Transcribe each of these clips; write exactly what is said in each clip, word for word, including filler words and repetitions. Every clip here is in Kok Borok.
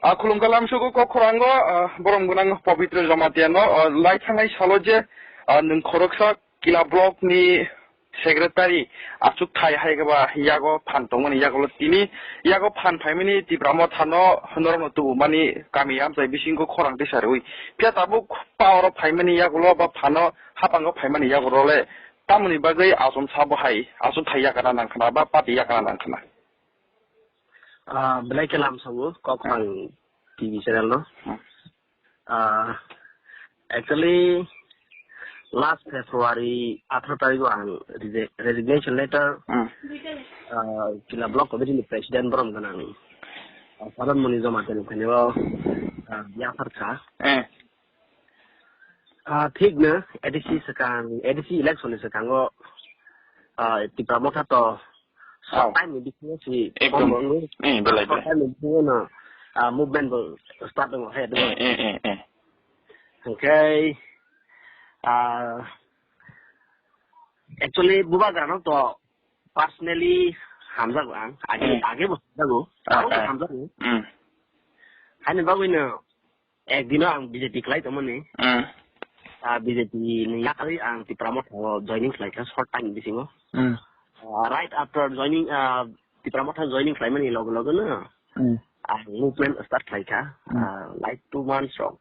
Ah, khulumkha lamsogo kok khorang o, ah, borom gwnang Pabitra Jamatia no, ah, lai thangnai salo je, ah, nwng khoroksa Kila block ni secretary achuk thai hai khe ba yago phan tongmani yago tini yago phan phaimani Tipra Motha no norok no tubumani kami amchai bisingo khorang tisa rwi. Phiya tabuk power o phaimani yago ba phano hapango phaimani yago le tamoni bagwi achom sabo hai achuk thai yakana nangkhana ba party yakana nangkhana. Ah, belai khe lamsao kok Hmm. ang T V channel no. Hmm. Ah, actually, last February atharo tarikh o ang resi-, resignation letter, Hmm. ah, Kila Block Committee ni President borom gwnang, ah, Sadan Muni Jamatia ni thani o, ah, yapharkha. Eh. Ah, thik no, A D C Hmm. swkang, A D C election ni swkango, ah, Tipra Motha to Oh. Time ni bisingo si Ekdom. Kom wngwi. Eh, belai, belai. Time ni bisingo no, ah, movement bo start wng hai. Eh, eh, eh, eh. Hwnkhe, ah, actually, Bubagra no to personally hamjago ang. Age, Eh. age bo hamjago. Ah, Abo bo ah. hamjago. Hmm. Haini bagwi no, Ek dino ang B J P khlai tongmani. Mm. Ah, B J P ni yakarwi ang Tipra Motha o joining khlai kha short time bisingo. Mm. Ah, right after joining, ah, Tipra Motha joining khlaimani loge loge no, Mm. ang movement start khlai kha. Mm. Ah, like two months rok.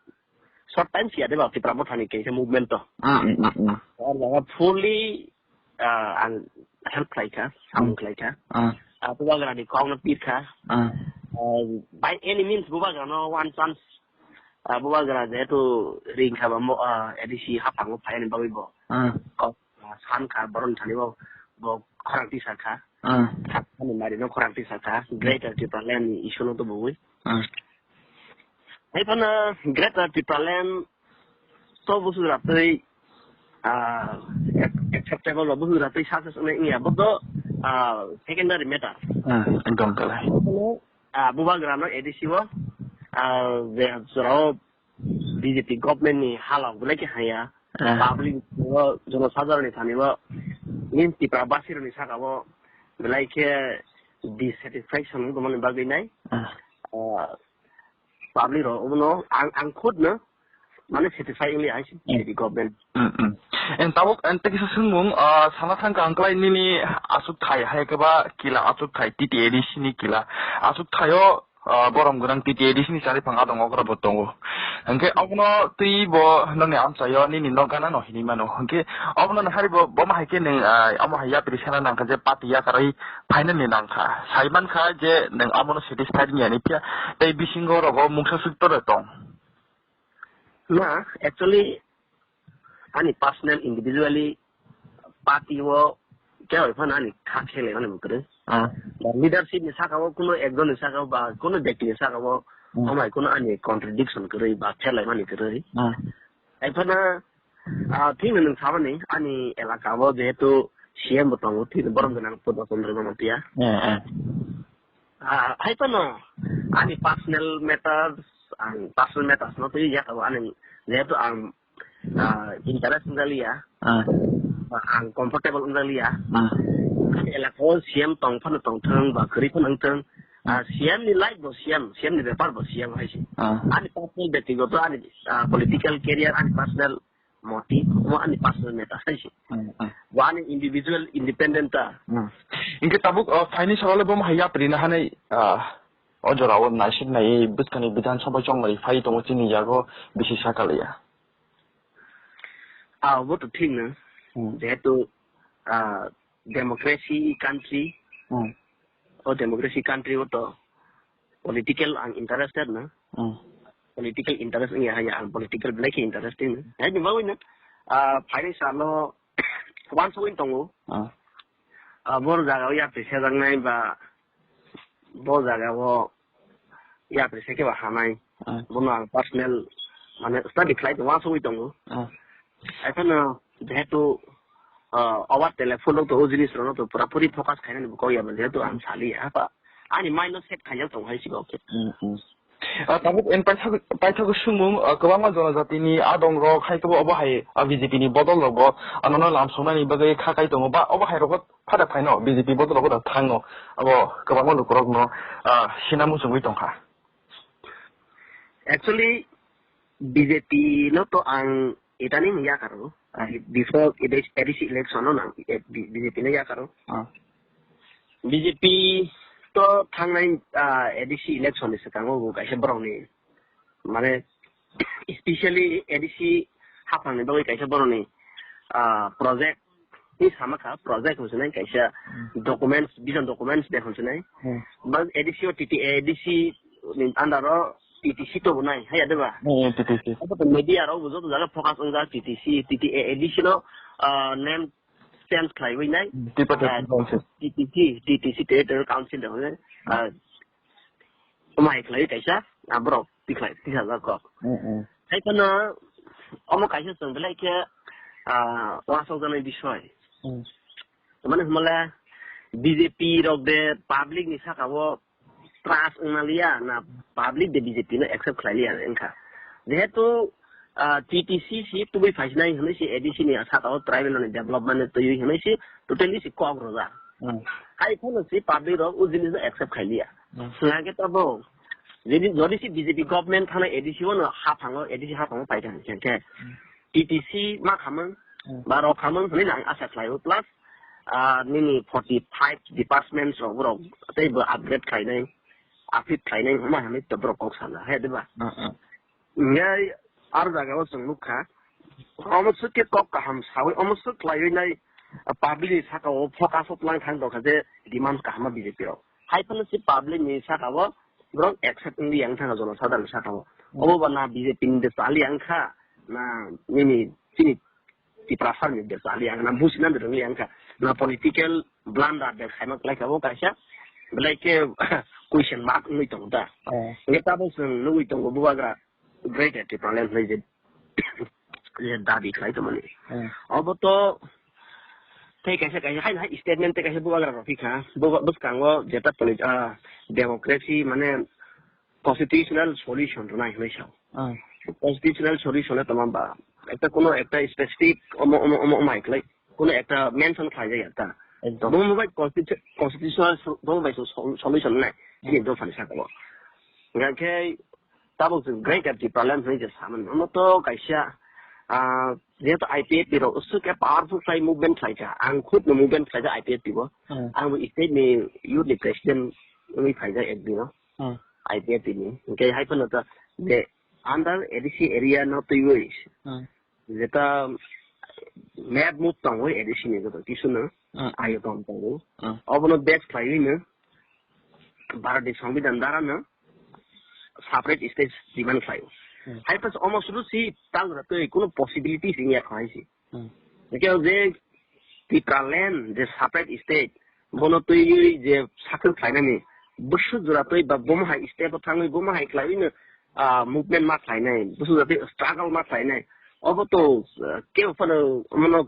Short time siya de ba Tipra Motha ni kaisa movement to. Mm, mm, mm, mm. Or jaga fully ah, ang help khlai kha, samung Hmm. khlai kha. Ah. Ah, Bubagra ni kok no pir kha. Ah. Ah, by any means Bubagra no one chance, ah, Bubagra jehetu ring kha ba mo, ah, A D C haphango phai ni bagwi bo. Ah. Kok, ah, san kha boron thani bo, bo khorang tisa kha. Ah. Ani mari no khorang tisa kha. Greater Tipraland ni issue no to bui. Ah. Hai phano Greater Tipraland to busu ratwi, ah, ac-, acceptable ba busu ratwi success wngya bo to, ah, secondary matter. Ah, ekdom belai. Hai phano, ah, Bubagra no A D C o, ah, je jorao B J P government ni hala belai khe haya. Ah. Public o jono sadaroni thani bo in Tipra basi roni saka bo belai khe dissatisfaction wngmani bagwi nai. Ah. Ah, Public rok obono ang, ang khud no mane satisfy wngya hai se Mm. B J P government. Mm, mm. En tabuk en tei kisa swngmung, ah, sana thangkha ang klai nini aswk thai hai khe ba kila aswk thai T T A D C ni kila aswk thaio, ah, borom gwnang T T A D C ni chari phang adong okra bo tongo. Hwnkhe abono twi bo nokni amchaio nini nok gana no hinwi mano. Hwnkhe abono nahari bo, bo ma hai khe nwng, ah, amo hai yapri sana nangkha je party yakarwi phainani nangkha. Saimankha je nwng abono satisfied wngya ni phiya tei bisingo rogo mungsa suk tore tong. Na, actually, ani personal individually party o khe oi phano ani kha khelai mani bo kwrwi. Ah. Ba leadership ni saka o kuno ekjon ni saka o ba kuno bekti ni saka o Hmm. amai kuno ani contradiction kwrwi ba khelai mani kwrwi. Ah. Hai phano, ah, thik no nwng samani, ani elaka o jehetu C M bo tongo, thik no borom gwnang Purba Chandra Jamatia. Eh, eh. Ah, hai phano, ani personal matters, ang personal matters no twi ya tabo ani, jehetu ang, ah, interest wngjalia, Ah. ba ang comfortable wngjalia. Ah. Ani elaka o C M tong phano tongthwng, ba kwrwi phano wngthwng. Ah, C M ni life bo C M, C M ni bepar bo C M hai se. Ah. Ani personal bektigoto, ani, ah, political career, ani personal moti, omo ani personal matter hai se. Hmm, hmm. Bo ani individual independent ta. Hmm. Hwnkhe tabuk, uh, phaini salo le bomo hai yapri na hanai, uh, o jora o naisik nai bwskangni Bidhan Sabha chonglai phai tongo chini yago bisi sakaliya. Ah, obo to thik no. Hmm. Jehetu, ah, democracy country, Hmm. o democracy country o to political ang interested no. Hmm. Political interest wngya haya ang political belai khe interesting no. Hai ni bagwi no, ah, phaini salo wansugwi tongo. Ah. Ah, bor jaga o yapri sejaknai ba bo jaga o yapri se khe ba hamai. Ah. Bono ang personal mane study khlai tongo, wansugwi tongo. Ah. Ekhano jehetu, ah, obar telephone rok to o jinis rok no to pura puri focus khainani bo kok ya ba jehetu ang sali ya ba ani mind no set khaijak tongo hai sigo khe. Hmm, hmm. Ah, tabuk en paithak, paithak sumung, ah, kwbangma jonojatini adong rok hai kebo obo hai, ah, B J P ni bodol rok bo, ah, nono lam songnani bagwi kha kai tongo ba obo hai rok bo phadak phaino B J P bodol rok bo thango. Abo kwbangma lukurok no, ah, sina muchungwi tongkha. Actually, B J P no to ang itani yakaro. Ah, before A D C election no nang, eh, B J P no yakaro. Ah. B J P to thangnai, ah, A D C election ni swkango bo kaisa borokni, mane, specially A D C haphangni bagwi kaisa borokni, ah, project ni sama kha, project hwnwi sinai kaisa Hmm. documents, vision documents de hwnwi sinai. Hmm. Bas A D C o T T A D C ni under o T T C to bo nai, haya de ba? Hmm, T T C. Abo to media rok bo joto jaga focus wngjak T T C, T T A D C no, ah, name change khlaiwi nai. Tripartite Ah, Council. T T C, T T C Territorial Council de hwnwi. Ah, Omo hai khlaiwi kaisa, ah, borok tikhlai, tikhlajak kok. Mm, mm. Hai phano omo kaisa chwng belai khe, ah, uansukjaknai bisoi. Mm. Mane hwnmale B J P rok de public ni saka o trust wngna liya na public de B J P no accept khlai liya wngkha. Jehetu, ah, T T C si tubui phaisinai hwnwi si A D C ni saka o tribal ni development ni twiwi hwnwi si totally si kok rwjak. Mm. Hai phano si public rok o jinis no accept khai liya. Mm. Swngha khe tabuk, jodi, jodi si B J P government thana A D C o no haphango, A D C haphango paikha hwnkhe, Mm. T T C ma khamung, Mm. ba rok khamung hwnwi ang asa khlaio. Plus, ah, nini forty five departments rok borok tei bo upgrade khlainai, upgrade khlainai hwnma hwnwi to borok kok sana, he diba? Mm, mm. Ngai ar jaga o chwng nukha. Omo swk khe kok kaham sawi, omo swk khlaiwi nai, ah, public ni saka o focus o tlang thang tongkha je demand kaham B J P rok. Hai phano si public ni saka o borok accept wngwi yang thang jono sadharoni saka o. Hmm. Obo ba na B J P ni de chali yang kha, na nini chini Tiprasa ni de chali yang, na busi na de rwngwi yang kha, na political blunder de khaima klai kha bo kaisa, belai khe question mark wngwi tongo da. Hmm. Nge tabuk chwng nugwi tongo bubagra. Greater Tipraland hwnwi je, je dabi khlai tongmani. Hmm. Obo to tei kaisa kaisa haino hai statement tei kaisa bubagra rw phi kha. Buba-, bwskango jeta polit-, ah, democracy mane constitutional solution rwnai hwnwi sa. Hmm. Constitutional solution le tongma ba ekta kuno ekta specific omo, omo, omo, omo hai khlai. Kuno ekta mention khlai jaya ta. Ekdom. Bo bai constitu-, constitutional so-, bo bai so-, sol-, solution nai. Hmm. Chini dophani saka bo. Hingkhe tabuk chwng greater Tipraland hwnwi je samani. Omo to kaisa, ah, jehetu I P F T rok aswk khe powerful khlai movement khlai kha. Ang khud no movement khlai kha I P F T bo. Hmm. Ang bo state ni youth ni president wngwi phaijak ek dino. Hmm. I P F T ni. Hingkhe hai phano to je under A D C area no twiwi. Hmm. Jeta map move tongo A D C ni joto kisu no Hmm. ayo tong tongo. Hmm. Obono base khlaiwi no Bharat ni Songbidan dara no separate state demand khlaio. Hmm. Hai pas omo sudu si tangra tei kuno possibility sing ya khai si. Hmm. Hingke je Tipraland je separate state bono twiwi je sakhe khlainani bwswk jora twi ba bomo hai state o thangwi bomo hai khlaiwi no ah, movement ma khlainai, busu jati struggle ma khlainai. Obo to, ah, kebo phano mano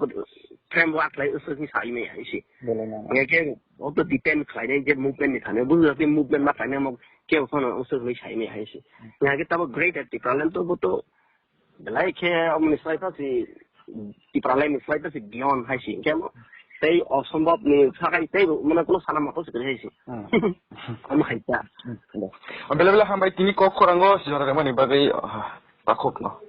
framework lai usuk ni sai maya isi. Belai nang. Nge ke obo to depend khlainai je movement ni thani. Busu jati movement ma khlainai mo kebo phano usuk ni sai maya isi. Nge ke tabo great at Tipraland to bo to belai khe omni slai ta si Tipraland ni slai ta si beyond hai si. Kemo tei osombob ni sakai tei mano kono sana mato si hai si. Hmm. Omo hai ta. Hmm. Bela bela hambai tini kok khorango sijora mani bagwi, ah, takhuk no.